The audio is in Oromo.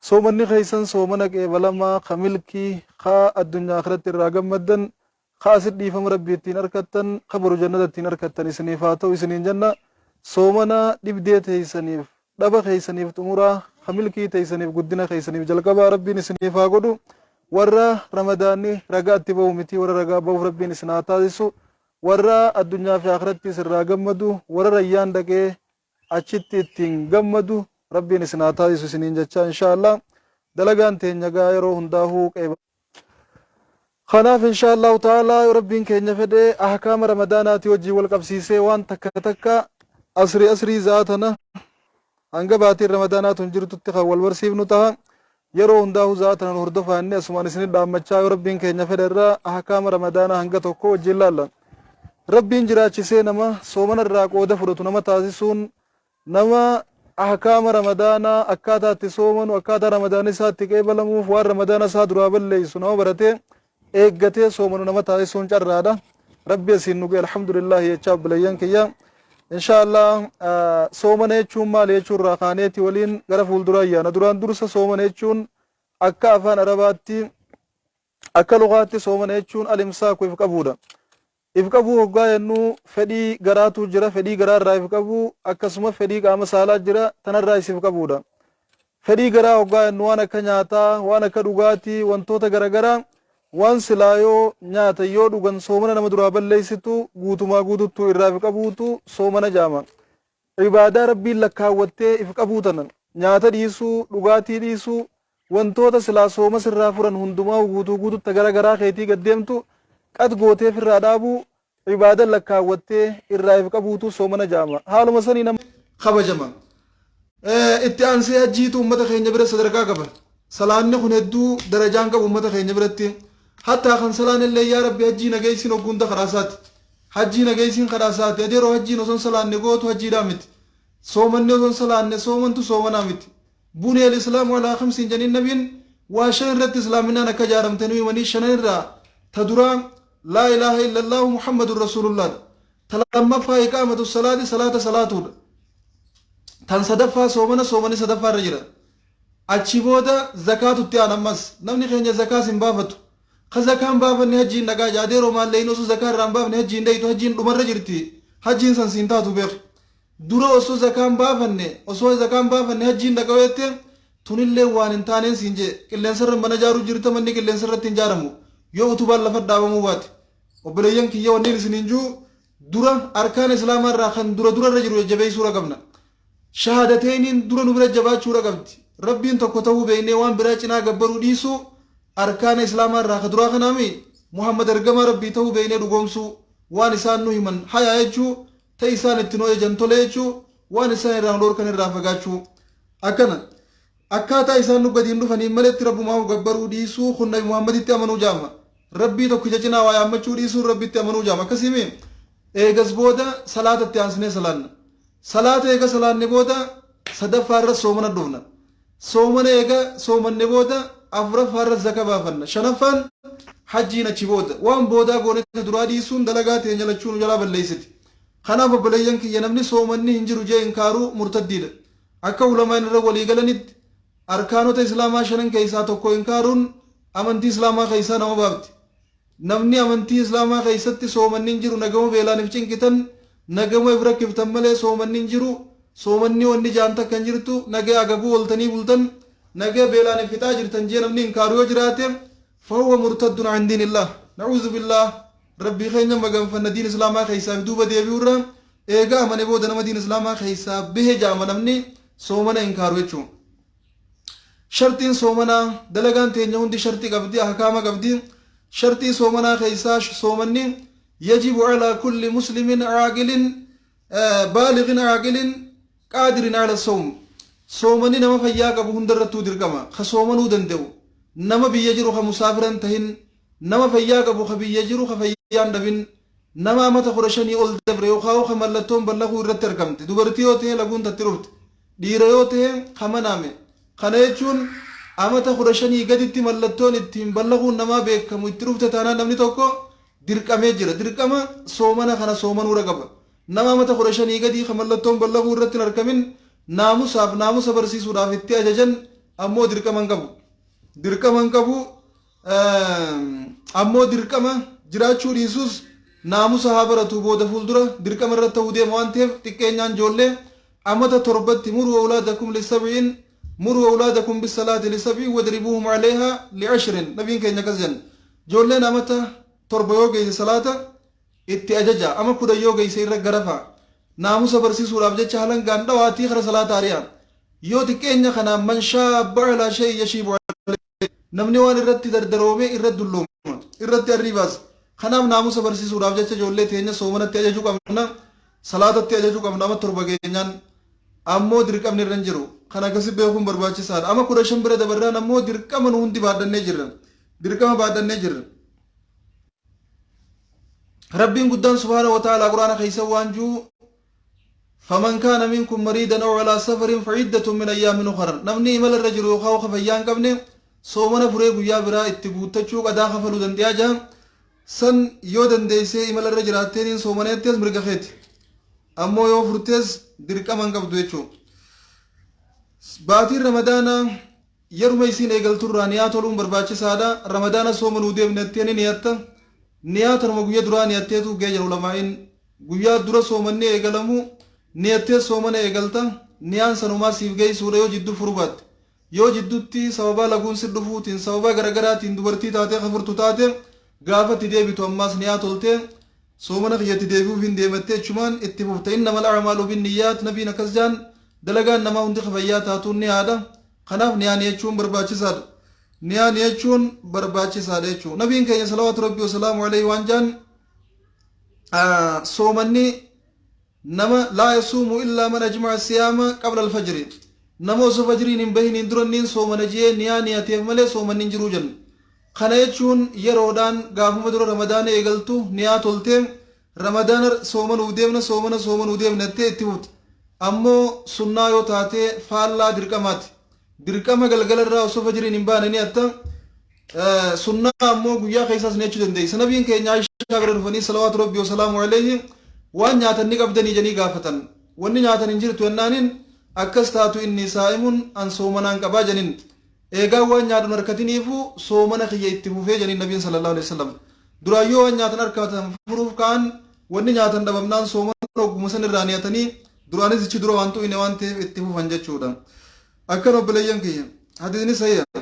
Soomanni keessan soomana qeebalamaa, ka milkii, ka addunyaa akhiratti irraa gammaddan, ka asit dhiifama Rabbii ittiin arkattan, ka boru jannata ittiin arkattan isiniif haa ta'u isiniin jenna. Soomana dhibdee teeysaniif, dhaba keeysaniif xumuraa, ka milkii teeysaniif guddina keeysaniif jalqabaa Rabbiin isiniif haa godhu. Warra Ramadaanni ragaa itti bahu miti, warra ragaa bahuuf Rabbiin isin haa taasisu. Warra addunyaa fi akhirattis irraa gammadu, warra Rayyaan dhaqee achitti ittiin gammadu Rabbiin isin haa taasisu isiniin jechaa inshaa Allah. Dalagaan teenya gaa yeroo hundaahuu qeeba. Kanaaf inshaa Allahu ta'ala yoo Rabbiin keenya fedhe ahkaama Ramadaanaatii wajjin wal qabsiisee waan takka takka asrii asrii za'aa tana hanga baatiin Ramadaanaa tun jirtutti kan wal barsiifnu taha. Yeroo hundaahuu za'aa tana nu hordofaa inni asumaan isinit dhaammachaa yoo Rabbiin keenya fedhe irraa ahkaama Ramadaanaa hanga tokko wajjin laalla. Rabbiin jiraachisee nama soomana irraa qooda fudhatu nama taasisuun nama ahkaama Ramadaanaa akkaataa itti soomanu, akkaataa Ramadaanni isaa itti qeebalamuuf, waan Ramadaana isaa duraa balleessu nama baratee eeggatee soomanu nama taasisuun carraadha. Rabbi asiin nu ga'e alhamdulillahi jechaa obboleeyyan kiyya. Insha Allah soomana jechuun maali jechuun irraa kaaneeti waliin gara fuulduraa yaana. Duraan dursa soomana jechuun akka afaan Arabaatti akka lugaatti soomana jechuun al-imsaaku if qabuudha. If qabuu hoggaa jennu fedhii garaatu jira, fedhii garaa irraa if qabuu, akkasuma fedhii qaama saalaa jira, tanarraa if qabuudha. Fedhii garaa hoggaa jennu waan akka nyaataa, waan akka dhugaatii, wantoota garagaraa waan silaa yoo nyaatan yoo dhugan soomana nama duraa balleessitu guutumaa guututtuu irraa if qabuutu soomana jedhama. Ibaadaa Rabbiin lakkaawwattee if qabuu tana, nyaata dhiisuu, dhugaatii dhiisuu, Wantoota silaa sooma sirraa furan hundumaahuu guutuu guututti ta gara garaa keetii gad deemtu qat gootee firraa dhaabuu, ibaadan lakkaawwattee irraa if qabuutu soomana ja'ama. Haaluma saniin amma. Kabajama. Itti aansee hajjiitu ummata keenya bira sadarkaa qaba. Salaanni kun hedduu darajaan qabu ummata keenya biratti. Hattaa kan salaanellee yaa Rabbi hajjii na geessin hogguu hunda kadhaasaati. Hajjii na geessin kadhaasaati. Adeeroo hajjiin osoo hin salaanne gootu hajjiidhaa miti. Soomanni osoo hin salaanne soomantu soomanaa miti. Buniyal islaamu alaa khamsiin jedhaniin nabiin waa shan irratti islaaminaan akka ijaaramte nu himanii shanan irraa ta duraa laa ilaaha illallaahu muhammadun rasuulullaadha. Ta lammaffaa iqaamatu salaati salaata salaatuudha. Tan sadaffaa soomana soomani sadaffaa irra jira. Achi booda zakaatu itti aana ammas namni keenya zakaas hin baafatu. Ka zakaa hin baafanne hajjii hin dhaqaa jedha adeeroo maalleeyni osoo zakaa irraa hin baafne hajjii hin dhayxu hajjiin dhumarra jirti hajjiin san siin taatu beeki. Dura osoo zakaa hin baafanne osoo zakaa hin baafanne hajjii hin dhaqa yoo jette tunillee waan hin taaneen siin je'e. Qilleensarra mana jaaruu jirta manni qilleensarratti hin jaaramu yoo utubaan lafa dhaabamuu baate. Obboleeyyan kiyya wanniin isiniin ji'u dura arkaana islaamaa irraa kan dura dura irra jiru jajjabeessuudha qabna. Shahaadateyniin dura nu bira jabaachuudha qabdi. Rabbiin tokko tahuu beeynee waan biraa cinaa gabbaruu dhiisuu arkaana islaamaa irraa ka duraa kanaami Muhammad ergamaa Rabbii tahuu beeynee dhugoomsuu waan isaan nu himan hayaa jechuu ta isaan itti nu ajajan tole jechuu, waan isaan irraa nu dhoorkan irraa fagaachuu. Akkana. Akkaataa isaan nu gadiin dhufaniin maletti Rabbumaahu gabbaruu dhiisuu kun Nabi Muhammaditti amanuu ja'ama. Rabbii tokkicha cinaa waa yaammachuu dhiisuun Rabbitti amanuu ja'ama. Akkasii mii? Eegas booda salaata itti aansinee salaanna. Salaata eega salaanne booda sadaffaa irra soomana dhufna. Soomana eega soomanne booda afuraffaa irra zaka baafanna. Shanaffaan hajjiin achi booda. Waan boodaa goone ta duraa dhiisuun dalagaa teenya lachuu nu jalaa balleessiti. Kanaaf obboleeyyan kiyya namni soomanni hin jiru jee inkaaru murtaddiidha. Akka ulamaa'in irra walii galanitti arkaanota Islaamaa shanan keessaa tokko inkaaruun amantii Islaamaa keessaa nama baafti. Namni amantii Islaamaa keessatti soomanni hin jiru nagama beelaan if cinqitan, nagama if rakkiftan malee soomanni hin jiru, soomanni wanni ja'an takka hin jirtu, nagaya agabuu ooltanii bultan, nagaya beelaan if fixaa jirtan jee namni inkaaru yoo jiraate, fahuwa murtaddun an diinillaah. Na'uuzu billaah, Rabbii keenya maganfanna diin Islaamaa keessaa if duuba deebi'uu irraa, eega amane booda nama diin Islaamaa keessaa bahe ja'ama namni soomana inkaaru jechuun. Sharxiin soomanaa, dalagaan teenya hundi sharxii qabdi, ahkaama qabdi. Sharxii soomanaa keessaa soomanni yajibu alaa kulli muslimin aaqilin baalighin aaqilin qaadirin ala sawm. Soomanni nama fayyaa qabu hundarrattuu dirqama. Ka soomanuu danda'u. Nama biyya jiru ka musaafira hin tahin, nama fayyaa qabu ka biyya jiru ka fayyaa hin dhabin, nama amata 15 ol dabre yookaa ka mallattoon ballaguu irratti argamte, dubartii yoo tahe laguun tatti dhufte. Dhiira yoo tahe ka manaame. Kana jechuun amata 15 gaditti mallattoon ittiin ballaguun namaa beekkamu itti dhufte taanaan namni tokko dirqamee jira. Dirqama soomana kana soomanuudha qaba. Nama amata 15 gadii ka mallattoon ballaguu irratti hin arkamin naamusaaf naamusa barsiisuudhaaf itti ajajan Ammoo dirqama hin qabu. Dirqama hin qabu. Ammoo dirqama jiraachuu dhiisus naamusa haa baratu, booda fuuldura dirqama irratti ta'uu deema waan ta'eef xiqqeenyaan ijoollee amata 7tti muruu awlaadakum lisab'iin muruu awlaadakum bisalaati lisab'iin wadribuuhum aleehaa li'ashrin, nabiin keenya akkas jedhan. Ijoolleen amata 7 yoo geesse salaata itti ajaja, ama 10 yoo geesse irra garafa. Naamusa barsiisuudhaaf jecha halangaan dhawaatii kara salaata ari'a. Yoo xiqqeenya kanaan man shaabba alaa shay'in yashiibu, namni waan irratti dardaroome irratti dullooma, irratti arrii baasa. Kanaaf naamusa barsiisuudhaaf jecha ijoollee teenya soomanatti ajajuu qabna, salaatatti ajajuu qabna ama 7 geenyaan. Ammoo dirqamni irra hin jiru. Kan akkasi beekuun barbaachisaadha. Ama 15 bira dabarraan ammoo dirqama nu hundi baadhannee jirra. Dirqama baadhannee jirra. Rabbiin guddaan subhaana wa ta'ala Quraana keessa waan jiru, faman kaana minkum mariidan aw alaa safarin fa'iddatun min ayyaamin ukhar, namni imala irra jiru yookaan ka fayyaa hin qabne soomana furee guyyaa biraa itti guuttachuu qadaa kafaluu danda'a jaa. San yoo dandeessee imala irra jiraatteeniin soomaneettees mirga keeti, ammoo yoo furtees dirqama hin qabdu jechuudha. Baatiin Ramadaanaa yeruma isiin eegalturraa niyaa toluun barbaachisaadha. Ramadaana soomanuu deemnettee ni niyatta. Niyaa tanuma guyya duraa niyatteetu gee jedhu ulamaa'in. Guyyaa dura soomanni eegalamu niyattee soomana eegalta. Niyaan sanumaa siif geessuudha yoo jidduu furuu baatte. Yoo jidduutti sababaa laguun si dhufuutiin, sababaa garagaraatiin dubartii taatee kafurtu taate, gaafa itti deebitu ammaas niyaa toltee soomana kiyyatti deebi'uuf hin deemattee jechumaan itti fufta. Innamal a'maalu binniyyaat, nabiin akkas jaan, dalagaan namaa hundi kafayyaa taatuun niyaadha. Kanaaf niyaa niyachuun barbaachisaadha. Niyaa niyachuun barbaachisaadha jechuudha. Nabiin keenya salawaatu rabbii wasalaamu alayhi waan jaan, soomanni nama laa yasuumu illaa man ajma'a siyaama qabla alfajri, nama osoo fajriin hin bahiniin duranniin soomana jee niyaa niyateef malee soomanni hin jiruu jenna. Kana jechuun yeroodhaan gaafuma dura Ramadaana eegaltu niyaa toltee Ramadaana soomanuuf deemna, soomana soomanuu deemna jettee itti fufte. Ammoo sunnaa yoo taate faallaa dirqamaati. Dirqama galgala irraa osoo fajriin hin baane niyatta. Sunnaa ammoo guyyaa keessaas niyachuu dandeessa. Nabiin keenya Aishaa bira dhufanii salawaatu rabbii wasalaamu alayhi waan nyaatan ni qabdanii jedhanii gaafatan. Wanni nyaatan hin jirtu jennaaniin, akkas taatu, inni saa'imuun an soomanaan qabaa jedhin. Eegaa waan nyaadhun harkatiniifu soomana kiyya itti fufee jedhin nabiin sallallahu alaihi wasallam. Duraan yoo waan nyaatan harkatan furuuf ka'an, wanni nyaatan dhabamnaan soomana ogguma san irraa niyatanii duraanis ichi dura waan xu'ine waan ta'eef itti fufan jechuudha. Akkan obboleeyyan kiyya. Hadiisni sahiha.